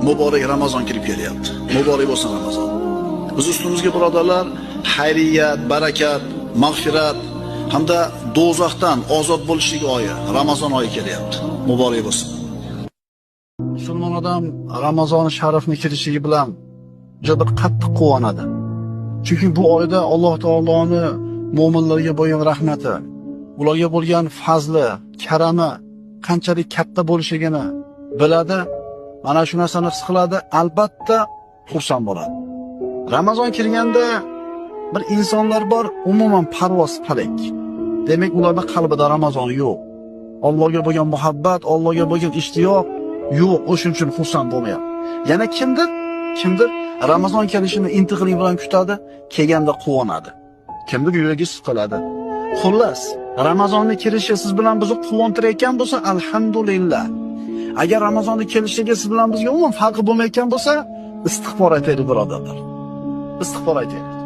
Muborak Ramazon kirib kelyapti. Muborak bo'lsin Ramazon. Biz ustimizga, birodarlar, xayriyat, barakat, mag'firat hamda do'zaxdan ozod bo'lishlik oyi, Ramazon oyi kelyapti. Muborak bo'lsin. Musulmon odam Ramazon sharifni kirishligi bilan juda bir qattiq quvonadi. Chunki bu oyda Alloh taoloni mo'minlarga bo'lgan rahmati, ularga bo'lgan fazli, karami qanchalik katta bo'lishligini biladi. Mana shu narsani his qiladi, albatta xursand bo'ladi. Ramazon kirganda bir insonlar bor, umuman parvoz falak. Demak, ularning qalbida Ramazon yo'q. Allohga bo'lgan muhabbat, Allohga bo'lgan ishtiyoq yo'q, o'shuning uchun xursand bo'lmayapti. Yana kimdir Ramazon kelishini intiqlik bilan kutadi, kelganda quvonadi. Kimdir yuragi siqiladi. Xullas, Ramazonni kirishi siz bilan bizni quvontirayotgan bo'lsa, alhamdulillah. Agar Ramazonni kelishiga siz bilan bizga umuman farqi bo'lmayotgan bo'lsa, istig'for aytaylik, birodarlar. Istig'for aytaylik.